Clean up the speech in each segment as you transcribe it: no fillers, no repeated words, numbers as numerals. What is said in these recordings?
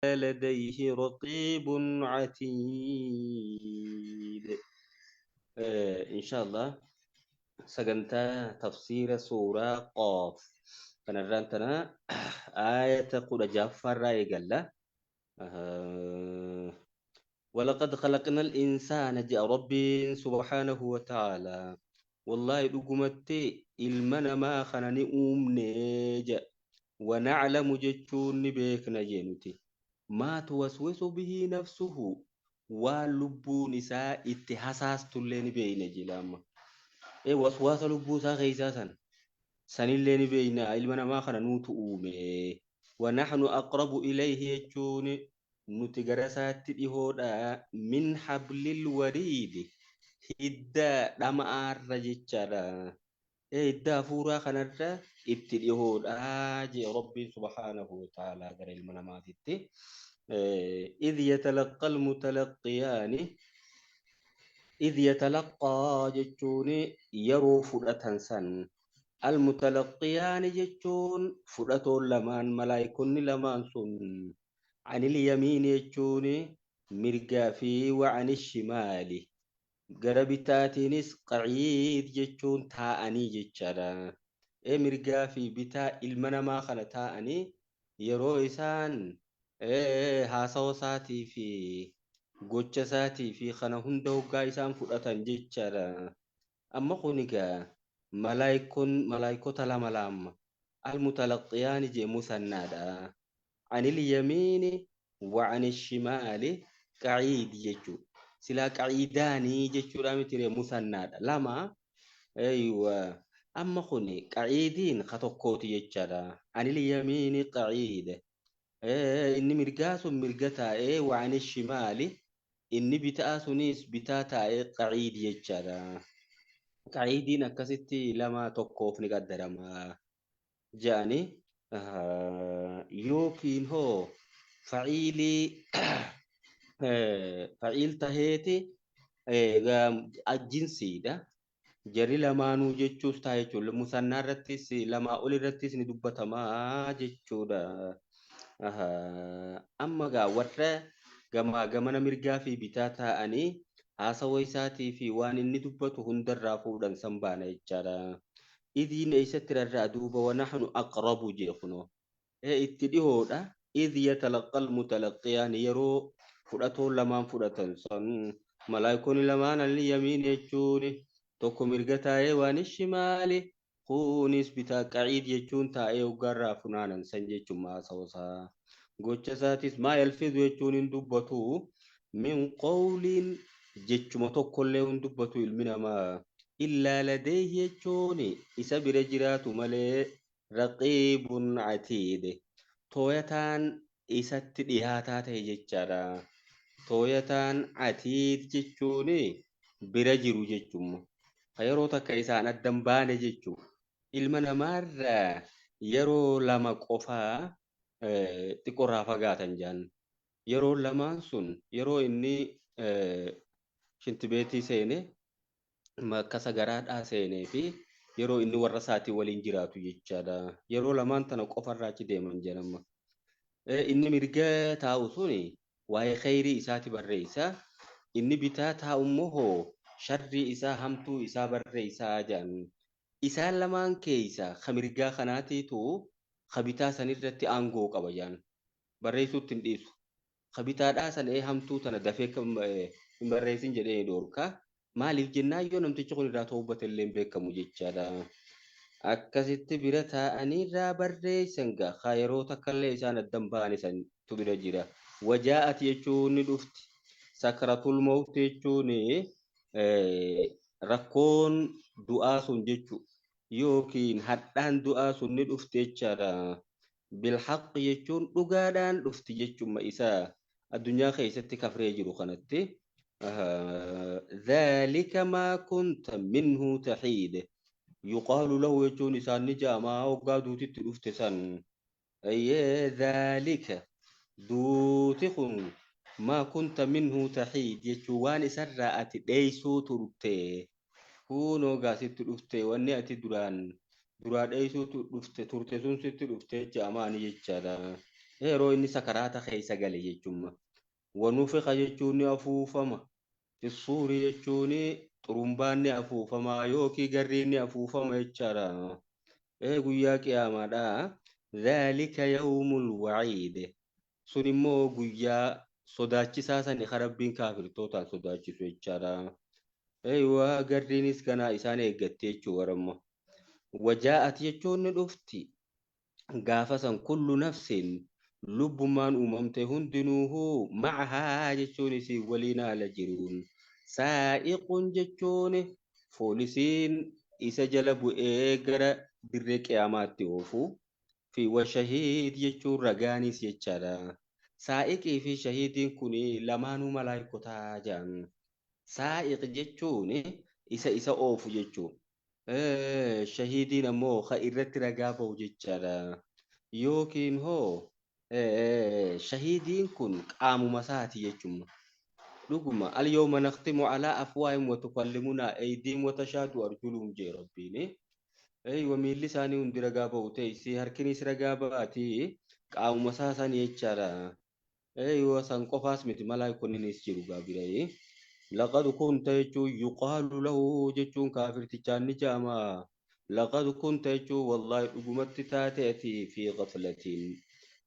لديه رقيب عتيد. إن شاء الله سجنتا تفسير سورة قاف كان آية قد جعفر رأي آه ولقد خلقنا الإنسان جاء ربي سبحانه وتعالى والله dhugumatti ilma namaa kana ni uumne jedha. ونعلم jechuun ni beekna jee nuti. Maa tuwaswisu bihi nafsuhu waan lubbuun isaa itti hasaastullee ni beekna jila amma. Waswaasa lubbuu isaa keessaa san sanillee ni beekna ilma namaa kana nuutu uume. ونحن أقرب إليه jechuun nuti gara isaatti dhihoodha min hablil wariidi hidda dhama'aarra jechaadha. Hidda hafuuraa kanarra itti dhihoodha jee Rabbiin subhaanahu wa ta'aalaa gara ilma namaatitti. إذ يتلقى المتلقيان إذ يتلقى jechuun yeroo fudhatan san المتلقيان jechuun fudhatoon lamaan malaayikonni lamaan sun عن اليمين jechuun mirgaa fi وعن الشمال gara bitaatiinis qaciid jechuun taa'anii jechaadha. Mirgaa fi bitaa ilma namaa kana taa'anii yeroo isaan haasawa isaatii fi gocha isaatii fi kana hunda hoggaa isaan fudhatan jechaadha. Amma kun egaa malaayikota lama lama almutalaqqiyaani jee musannaadha. Anil yamiini wa anil shimaali qaciid jechuudha. Silaa qaciidaanii jechuudha miti musannaadha. Lama aywa amma kun qaciidiin ka tokkooti jechaadha. Anil yamiini qaciid. Inni mirgaa sun mirga taa'ee wa anil shimaali inni bitaa sunis bitaa taa'ee qaciid jechaadha. Qaciidiin akkasitti lama tokkoof ni qaddarama jedhanii yookiin hoo faciilii faciil taheeti jinsiidha. Jarri lamaanuu jechuus ta'a jechuudha. Musannaa irrattis lamaa ol irrattis ni dubbatamaa jechuudha. Amma gaa warra gamaa gamana mirgaa fi bitaa taa'anii haasawa isaatii fi waan inni dubbatu hundarraa fuudhan san baana jechaadha. Idiin eessatti rarra'a duuba wanaxnu aqrabu jee kunoo. Itti dhihoodha. Idh yatalaqqa almutalaqqiyaan yeroo fudhatoon lamaan fudhatan san malaayikoonni lamaan alli yamiin jechuun tokko mirga taa'ee waan shimaali kunis bitaa qaciid jechuun taa'ee hoggaarraa funaanan san jechuun haasawa isaa. Gocha isaatis maa yalfizu jechuun hin dubbatu min qawliin jechuma tokkollee hin dubbatu ilmi namaa. Illaa ladeehi jechuun isa bira jiraatu malee raqiibun atiid. Tooyataan isatti dhiyaataa ta'e jechaadha. Tooyataan atiid jechuun bira jiru jechuudha. Yeroo takka isaan addan baane jechuudha. Ilma namaarraa yeroo lama qofaa xiqqoorraa fagaatan jaan. Yeroo lamaan sun yeroo inni shintibeetii seene makkasa garaadhaa seenee fi yeroo inni warra isaatii waliin jiraatu jechaadha. Yeroo lamaan tana qofarraa achi deeman jedhama. Inni mirga taa'u suni waa'ee kheyrii isaati barreessa. Inni bitaa taa'u immoo sharrii isaa hamtuu isaa barreessaa jedhan. Isaan lamaan keessa ka mirgaa kanaatiitu ka bitaa sanirratti aangoo qaba jedhan. Barreessuutti hin dhiisu. Ka bitaadhaa san hamtuu tana dafee hin barreessin jedhee dhoorka. Maaliif jennaan yoo namtichi kun irraa to'ubbate illee hin beekamu jechaadha. Akkasitti bira taa'anii irraa barreessan gaa yeroo takka illee isaan addan ba'an santu bira jira. Wajaa'ati jechuun ni dhufti. Sakratul mawt jechuun rakkoon du'aa sun jechuudha. Yookiin hadhaan du'aa sun ni dhufti jechaadha. Bilhaq jechuun dhugaadhaan dhufti jechuudha isaa addunyaa keessatti kafree jiru kanatti. ذلك ما كنت منه تحيد يقال له jechuun isaan ni jaamaa hoggaa duutitti dhufte san. ذلك duuti kun ما كنت منه تحيد jechuun waan isarraa ati dheeysuu turte. Kunoo gaa sitti dhufte wanni ati duraan duraa dheeysuu dhufte turte sun sitti dhufte jecha amaani jechaadha. Yeroo inni sakaraata keessa gale jechuudha. Wanufiqa jechuun ni afuufama. Fissuuri jechuun xurumbaan ni afuufama yookiin garriin ni afuufama jechaadha. Guyyaa qiyaamaadha. Dhaalika yawmul waciid. Sun immoo guyyaa sodaachisaa sani kan Rabbiin kaafirtootaan sodaachisu jechaadha. Eeywa garriinis ganaa isaan eeggatte jechuu waramma. Wajaa'at jechuun ni dhufti. Gaafa san kullu nafsin lubbummaan uumamte hundinuuhu macahaa jechuun isii waliin haala jiruun. Saa'iqun jechuun foolisiin isa jala bu'ee gara dirree qiyaamaatti oofu. Fi washahiid jechuun ragaanis jechaadha. Saa'iqii fi shahiidiin kun lamaanuu malaayikotaa jedhan. Saa'iq jechuun isa isa oofu jechuudha. Shahiidiin ammoo kan irratti ragaa ba'u jechaadha. Yookiin hoo shahiidiin kun qaamuma isaati jechuudha. Dhuguma al-yawma nakhtimu alaa afwaahihim wa tukallimunaa aydiihim wa tashhadu arjuluhum jee Rabbiin. Eeywa miilli isaanii hundi ragaa ba'u teessi harkinis ragaa ba'ati qaamuma isaa sani jechaadha. Eeywa san qofaas miti malaayikonninis jiru gaabiree. Laqad kunta jechuun yuqaalu lahu jechuun kaafirtichaan ni jedhama. Laqad kunta jechuun wallaahi dhugumatti taate ati fi ghaflatiin.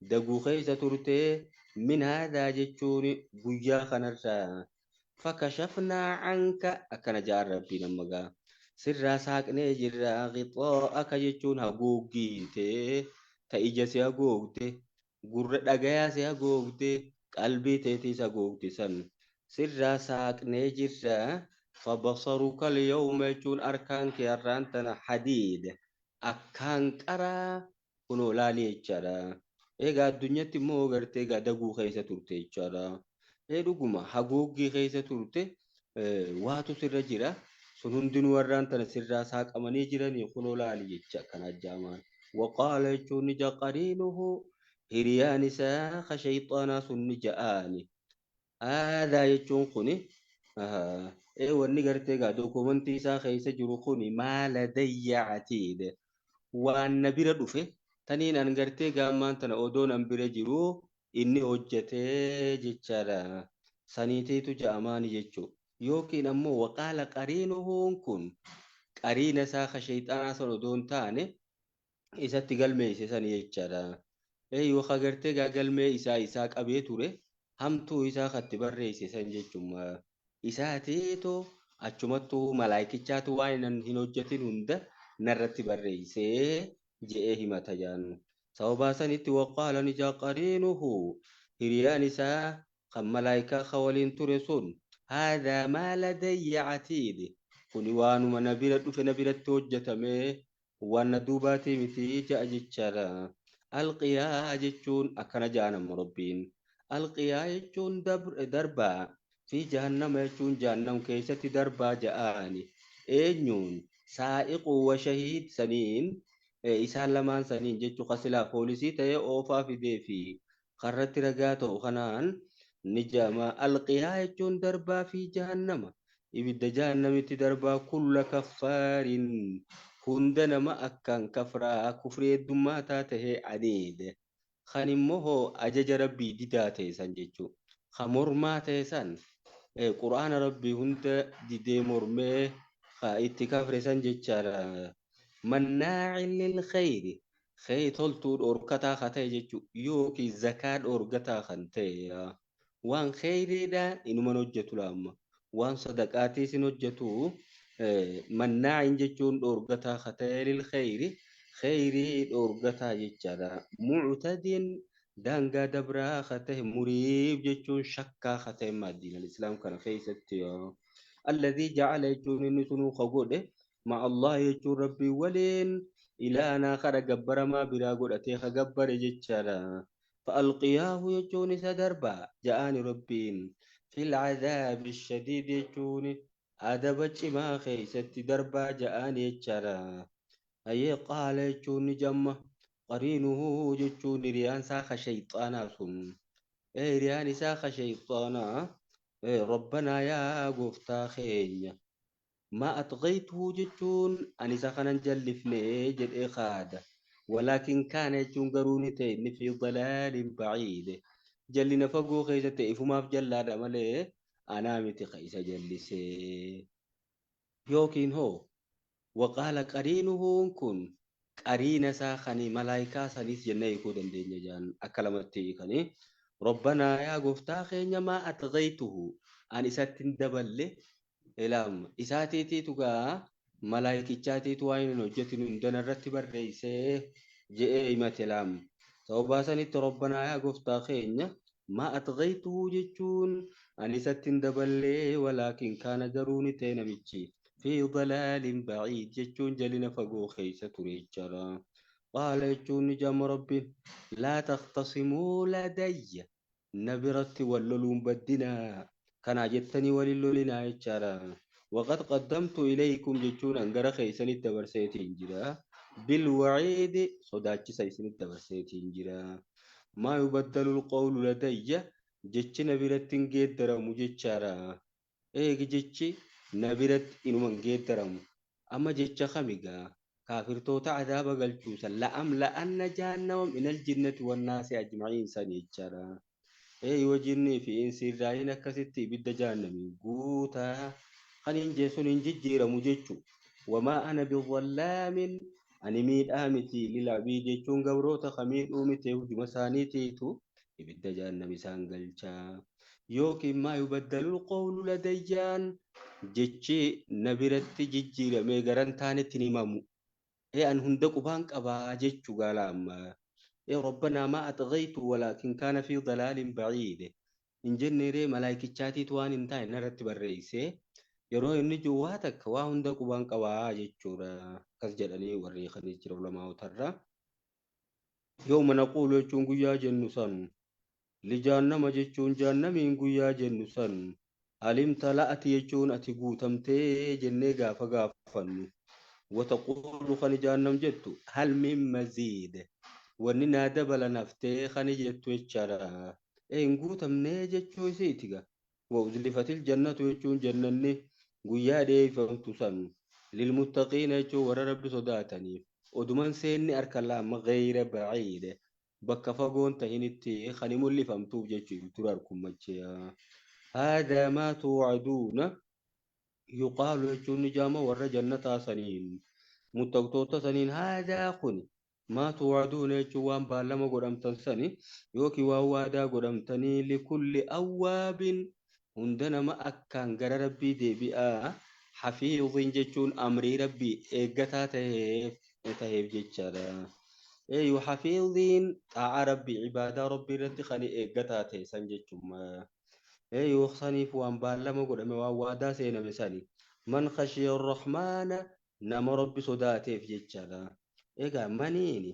Daguu keessa turtee min haadaa jechuun guyyaa kanarraa. Fakashafnaa canka akkana ja'an Rabbiin amma gaa. Sirraa saaqnee jirra qixaa'aka jechuun haguuggiitee ta ija si haguugde gurra dhagayaa si haguugde qalbii teetiis haguugde san. Sirraa saaqnee jirra fabasaruka alyawma jechuun harkaan kee har'aan tana hadiid akkaan qaraa kunoo laalii jechaadha. Egaa addunyatti immoo gartee egaa daguu keessa turte jechaadha. Dhuguma haguuggii keessa turte waatu sirra jira. Sun hundinuu warraan tana sirraa saaqamanii jiranii kunoo laalii jecha akkana ajjaamaan. Waqaala jechuun ni ja'a qariinuhu hiriyaan isaa ka shayxaanaa sun ni ja'aani. Aadaa jechuun kuni wanni gartee egaa dookumentii isaa keessa jiru kuni maala dayyacatiidha. Waan na bira dhufe taniin an gartee gaammaan tana odoon an bira jiru inni hojjetee jechaadha. Saniitiitu ja'amaani jechuudha. Yookiin ammoo waqaala qariinuhuun kun qariina isaa ka shayxaanaa san odoo hin taane isatti galmeesse sani jechaadha. Yoo ka gartee gaa galmee isaa isaa qabee ture hamtuu isaa katti barreesse san jechuudha. Isaatiitu achumattuu malaayikichaatu waan hin hojjetin hunda narratti barreessee je'ee himata jaannu. Sababaa sanitti waqaala ni ja'a qariinuhu hiriyaan isaa kan malaayikaa ka waliin ture sun haadaa maa ladayya catiid kuni waanuma na bira dhufe na biratti hojjetamee waan na duubaatii miti ja'a jechaadha. Alqiyaa jechuun akkana ja'an amma Rabbiin. Alqiyaa jechuun darbaa fi jahannama jechuun jahannam keessatti darbaa ja'aani. Eenyuun saa'iquu wa shahiid saniin isaan lamaan saniin jechuu kasilaa poolisii ta'ee oofaa fidee fi karratti ragaa ta'u kanaan ni ja'ama. Alqiyaa jechuun darbaa fi jahannama. Ibidda jahannamitti darbaa kulla kaffaarin hunda nama akkaan kafraa kufrii heddummaataa tahee aniide. Kan immoo hoo ajaja Rabbii didaa ta'e san jechuudha. Kan mormaa ta'e san quraana Rabbii hunda didee mormee itti kafre san jechaadha. Mannaacin lil khayri khayri toltuu dhorkataa kan ta'e jechuudha. Yookiin zakaa dhorkataa kan ta'e waan khayriidha inuman hojjetu laamma. Waan sadaqaatiis hin hojjetu. Mannaacin jechuun dhorkataa kan ta'e lil khayri khayrii dhorkataa jechaadha. Muctadin daangaa dabraa kan ta'e muriib jechuun shakkaa kan ta'e maaddiin al-islaam kana keessatti. Alladhii jacala jechuun inni sunuu ka godhe ma'a Allah jechuun Rabbii waliin ilaanaa kara gabbaramaa biraa godhatee ka gabbare jechaadha. Fa'alqiyaahu jechuun isa darbaa ja'aani Rabbiin fil cadaabi shadiid jechuun adaba cimaa keessatti darbaa ja'aani jechaadha. Hayyee qaala jechuun ni jamma qariinuhu jechuun hiriyaan isaa ka shayxaanaa sun. Hiriyaan isaa ka shayxaanaa Rabbanaa yaa gooftaa keenya. ما أطغيته جتون أني سخنا جلفني جد إخادة. Walaakin kaana jechuun garuu ni ta'e inni fi dalaalin baciide. Jallina fagoo keessa ta'e ifumaaf jallaadha malee anaa miti ka isa jallisee. Yookiin hoo waqaala qariinuhuun kun qariina isaa kani malaayikaa saniis jennee hiikuu dandeenya jaan akka lamatti hiikanii. Rabbanaa yaa gooftaa keenya maa atghaytuhu an isatti hin daballe ilaam isaatiitiitu gaa malaayikichaatiitu waan hin hojjetin hundana irratti barreessee je'ee himate laam. Sababaa sanitti rabbanaa yaa gooftaa keenya maa atghaytuhu jechuun an isatti hin daballee walaakin kaana garuu ni ta'e namichi fi dalaalin baciid jechuun jalina fagoo keessa ture jechaadha. Qaala jechuun ni jaama rabbiin laa takhtasimuu ladayya na biratti wal loluun baddinaa kanaa jettanii waliin lolinaa jechaadha. وقد قدمت إليكم جتون أنجر خيسن الدبرسيتين جرا بالوعيد صداتش سيسن الدبرسيتين جرا ما يبدل القول لدي جتش نبرت جدرم جتشارا إيه جتش نبرت إنو من جدرم أما جتش خميقا كافر توتا عذاب قلتوسا لأملأن جهنم من الجنة والناس أجمعين سنجتشارا إيه وجني في إنسي راينا كستي بد جهنم قوتا خنين جيسون ججيرم جتشو وما أنا بظلام أني ميد آمتي للعبيد جتشون قبروتا خميد أومتي وجمسانيتي ibidda jahannam isaan galchaa yookiin maa yubaddalu alqawlu ladayyaan jechi na biratti jijjiiramee garan taanetti hin himamu. Ee an hunda qubaan qabaa jechuu gaala amma. Ee rabbanaa maa atghaytu walaakin kaana fi dalaalin baciide. Hin jenne ree malaayikichaatiitu waan hin taane narratti barreessee yeroo inni jiru waa takka waa hunda qubaan qabaa jechuudha. Akkas jedhanii warri kanis jira ulamaawotarra. Yooma naquulu jechuun guyyaa jennu san lijaannama jechuun jaannamiin guyyaa jennu san alimta la'ati jechuun ati guutamtee jennee gaafa gaafannu wataquulu kan jaannam jettu hal min maziid wanni naa dabala naftee kan jettu jechaadha. Ee hin guutamnee jechuu isiitiga. Wa uzlifatil jannatu jechuun jannanni guyyaa dheeyfamtu san lilmuttaqiina jechuun warra rabbi sodaataniif oduman seenni harka lama gayra baciide bakka fagoon tahinitti kan mul'ifamtuuf jechuu tura harkummachee. Haadaa maa tuucaduuna yuqaalu jechuun ni jaama warra jannataa saniin muttaqtoota saniin haadaa kun maa tuucaduuna jechuun waan baallama godhamtan sani yookiin waan waadaa godhamtanii likulli awwaabin hunda nama akkaan gara rabbii deebi'aa hafiizin jechuun amrii rabbii eeggataa ta'eef jechaadha. Eeyyuu hafiiziin xaa'aa rabbii ibaadaa rabbii irratti kan eeggataa ta'e san jechuudha. Eeyyuu saniif waan baallama godhame waan waadaa seename sani. Man khashiya rahmaana nama rabbi sodaateef jechaadha. Egaa maniini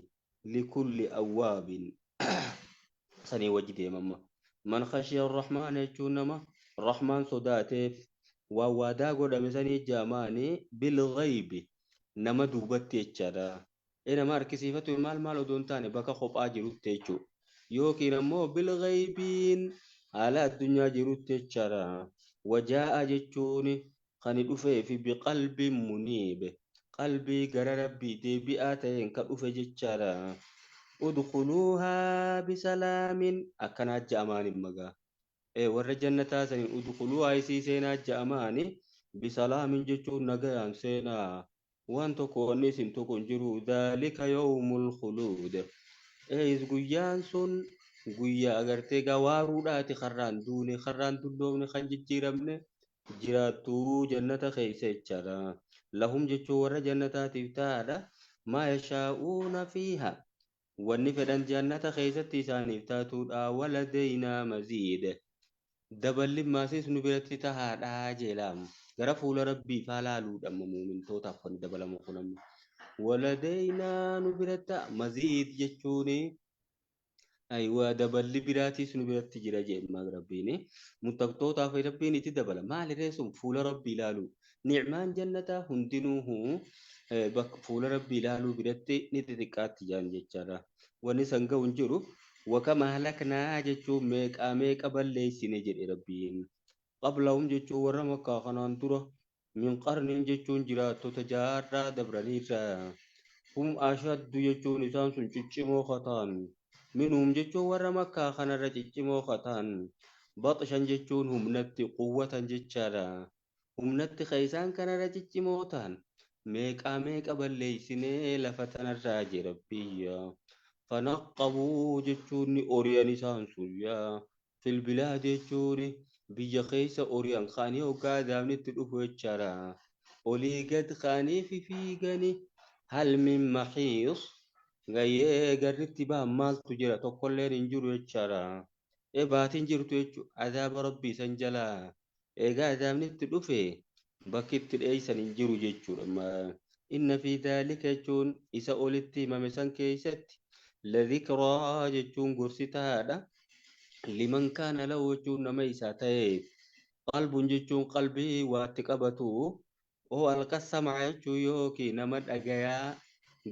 likulli awwaabin sanii wajji deemama. Man khashiya rahmaana jechuun nama rahmaan sodaateef waan waadaa godhame sanii jaamaanii bilghaybi nama duubatti jechaadha. Ee nama harkisiifatu maal maal odoo hin taane bakka kophaa jirutti jechuudha. Yookiin ammoo bilghaybiin haala addunyaa jirutti jechaadha. Wajaa'a jechuun kan dhufee fi biqalbiin muniibe qalbii gara rabbii deebi'aa ta'een kan dhufe jechaadha. Udkhuluuhaa bisalaamin akkanaa ja'amaan hin magaa. Ee warra jannataa saniin udkhuluuhaa isii seenaa ja'amaani bisalaamin jechuun nagayaan seenaa. Waan tokko wanni isin tokko hin jiru dhaalika yawmul khuluud. Eeyis guyyaan sun guyyaa agartee gawaaruudhaati karraan duune karraan dulloomne kan jijjiiramne jiraattuu jannata keessa jechaadha. Lahum jechuun warra jannataatiif ta'aadha. Maa yashaa'uuna fiiha. Wanni fedhan jannata keessatti isaaniif taatuudha. Waladaynaa maziid. Daballi maasis nu biratti tahaadha jeelaam. Gara fuula rabbii faa laaluudha amma muumintootaaf kan dabalamu kun amma. Waladaynaa nu biratti maziid jechuun aywa daballi biraatiis nu biratti jira jedhama rabbiin. Muttaqtootaaf rabbiin itti dabala. Maalirree sun fuula rabbii ilaalu. Nicmaan jannataa hundinuuhu bakka fuula rabbii ilaaluu biratti ni xixiqqaatti jaan jechaadha. Wanni san ga'u hin jiru. Wakama halaknaa jechuun meeqaa meeqa balleessine jedhe rabbiin. Qablahum jechuun warra makkaa kanaan dura min qarniin jechuun jiraattota jaarraa dabraniirra. Hum ashaddu jechuun isaan sun ciccimoo kataan. Minhum jechuun warra Makkaa kanarra ciccimoo kataan. Baxshan jechuun humnatti quwwatan jechaadha. Humnatti ka isaan kanarra ciccimoo ta'an. Meeqaa meeqa balleeysinee lafa tanarraa jira biyya. Fanaqqabuu jechuun ni ori'an isaan sun yaa. Filbilaa jechuun biyya keessa ori'an kaanii hoggaa adaamni itti dhufu jechaadha. Olii gad kaanii fiiganii hal min maxiis gayyee garritti ba'an maaltu jira tokkolleen hin jiru jechaadha. Baatiin jirtu jechuudha. Adaaba rabbii san jalaa. Egaa adaabni itti dhufe bakki itti dheeysan hin jiru jechuudha. Inna fi dhaalika jechuun isa olitti himame san keessatti ladhikraa jechuun gorsitaadha. Liman kaana lahu jechuun nama isaa ta'eef qalbuun jechuun qalbii waatti qabatu oo alqasama jechuun yookiin nama dhagayaa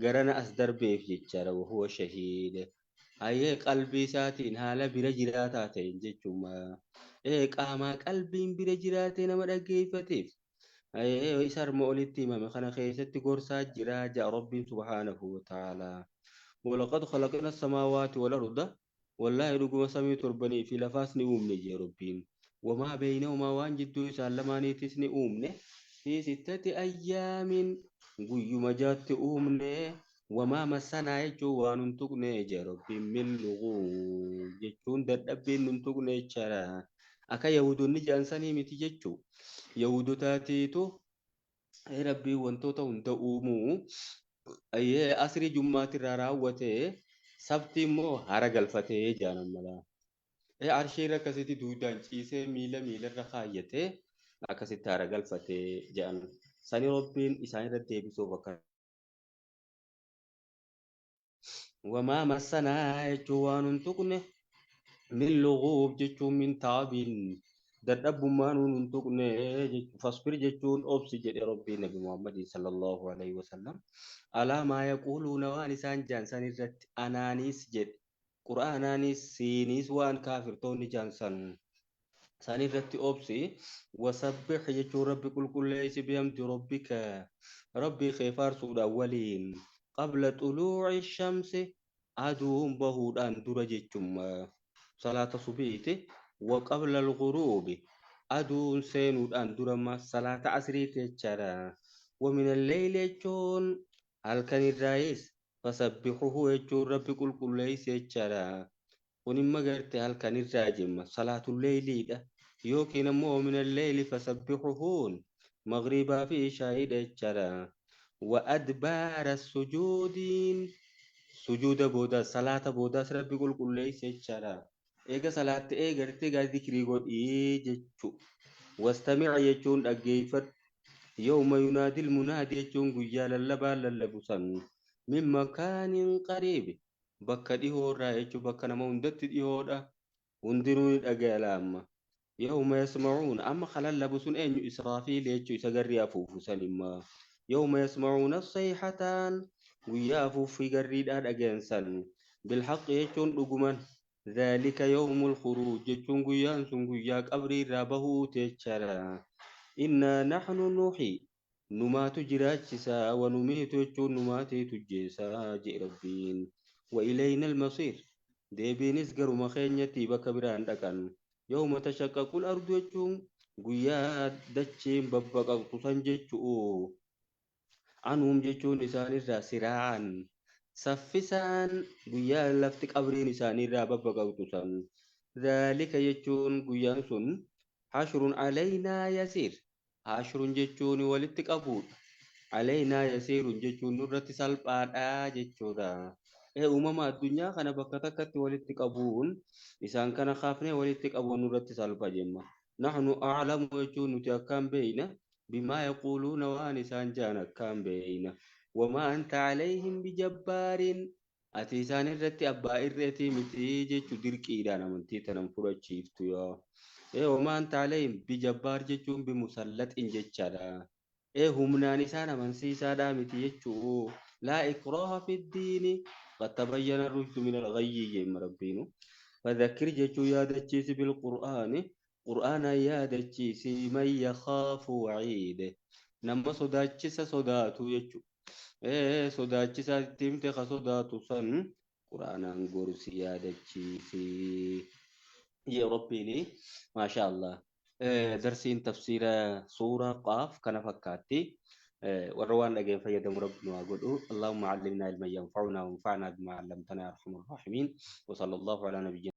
garana as darbeef jechaadha. Wahuwa shahiida. Hayyee qalbii isaatiin haala bira jiraataa ta'een jechuudha. Qaamaa qalbiin bira jiraatee nama dhaggeeffateef. Hayyee isa harma olitti himame kana keessatti gorsaa jira ja'a Rabbiin subhaanahu wa ta'aalaa. Walaqad khalaqna samaawaati wal arda wallaahi dhuguma samii torbanii fi lafaas ni uumne jee Rabbiin. Wamaa beeynahumaa waan jidduu isaan lamaaniitis ni uumne. Fi sittati ayyaamin guyyuma jaatti uumne. Wamaa massanaa jechuun waan hin tuqne jee Rabbiin min luguub jechuun dadhabbiin hin tuqne jechaadha. Akka Yahudoonni jedhan sanii miti jechuu. Yahudotaatiitu Rabbiin wantoota hunda uumuu asrii jummaatirraa raawwatee sabti immoo hara galfatee jaanan mala. Arshiirra akkasitti duudaan ciisee miila miilarra kaayyatee akkasitti hara galfatee jedhan. Sani Rabbiin isaanirra deebisuuf akka. Wamaa massanaa jechuun waan hin tuqne min luguub jechuun min taabin dadhabummaa nuun hin tuqne jechuun fasbir jechuun obsi jedhe Rabbiin Nabi Muhammadin sallallahu alaihi wasallam. Alaa maa yaquuluuna waan isaan jaan san irratti anaanis jedhe qura'aanaanis siiniis waan kaafirtoonni jaan san san irratti obsi. Wasabbih jechuun Rabbi qulqulleessi bihamdi rabbika Rabbii kee faarsuudhaan waliin qabla xuluuci shamsi aduun bahuudhaan dura jechuun salaata subiiti. Wa qabla al-ghuruubi aduun seenuudhaan dura salaata asriiti jechaadha. Wa min al-leyli jechuun halkan irraayis fasabbihuhu jechuun Rabbi qulqulleessi jechaadha. Kun imma garte halkan irraa jemma salaatul leyliidha. Yookiin ammoo min al-leyli fasabbihuhuun maghribaa fi ishaa'iidha jechaadha. Wa adbaara sujuudiin sujuuda booda salaata boodaas Rabbi qulqulleessi jechaadha. Eega salaatte eegartee gaa zikrii godhii jechuu. Wastamic jechuun dhaggeeffadhu. Yawma yunaadil munaadi jechuun guyyaa lallabaan lallabu san. Min makaanin qariib bakka dhihoorraa jechuun bakka nama hundatti dhihoodha. Hundinuu ni dhagaya laamma. Yawma yasmacuuna amma ka lallabu sun eenyu Israafiil jechuu isa garrii afuufu san imma. Yawma yasmacuuna sayxataan guyyaa afuuffii garriidhaa dhagayan san. Bilhaqqi jechuun dhuguman. ذلك يوم الخروج jechuun guyyaan sun guyyaa qabrii irraa bahuu jechaadha. Innaa naxnu nuxii numaatu jiraachisaa wa numiitu jechuun numaatiitu jeesaa jee Rabbiin. Wa ilayna almasiir deebiinis garuma keenyatti bakka biraan dhaqan. Yawma tashaqqaqul ardu jechuun guyyaa dacheen babbaqaqtu san jechuu. Anhum jechuun isaanirraa siraa'an saffisaan guyyaa lafti qabriin isaaniirraa babbaqaqtu san. Dhaalika jechuun guyyaan sun hashrun alaynaa yasiir. Hashrun jechuun walitti qabuudha. Alaynaa yasiirun jechuun nurratti salphaadha jechuudha. Uumama addunyaa kana bakka takkatti walitti qabuun isaan kana kaafnee walitti qabuun nurratti salpha jemma. Naxnu a'lamu jechuun nuti akkaan beeyna bimaa yaquuluuna waan isaan jaan akkaan beeyna. Wamaa anta calayhim bijabbaarin ati isaan irratti abbaa irreetii miti jechuu dirqiidhaan amantii tanan fudhachiiftu yaa. Wamaa anta calayhim bijabbaar jechuun bimusallaxin jechaadha. Humnaan isaan amansiisaadhaa miti jechuu. Laa ikraaha fiddiini qad tabayyana rushdu min alghayyi jemma Rabbiinu. Fadhakkir jechuu yaadachiisi bilqur'aani qur'aana yaadachiisi man yakhaafu waciide nama sodaachisa sodaatu jechuu. Sodaachisaa itti himte ka sodaatu san quraanaan gorsi yaadachiisi. Jee Rabbiini maasha Allah. Darsiin tafsiira suuraa Qaaf kana fakkaatti. Warra waan dhageen fayyadamu Rabbi nu haa godhu. Allahumma allimnaa ilman yanfa'unaa wanfa'naa bimaa 'allamtanaa ya arhamar raahimiin. Wa sallallahu alaa nabiyyina.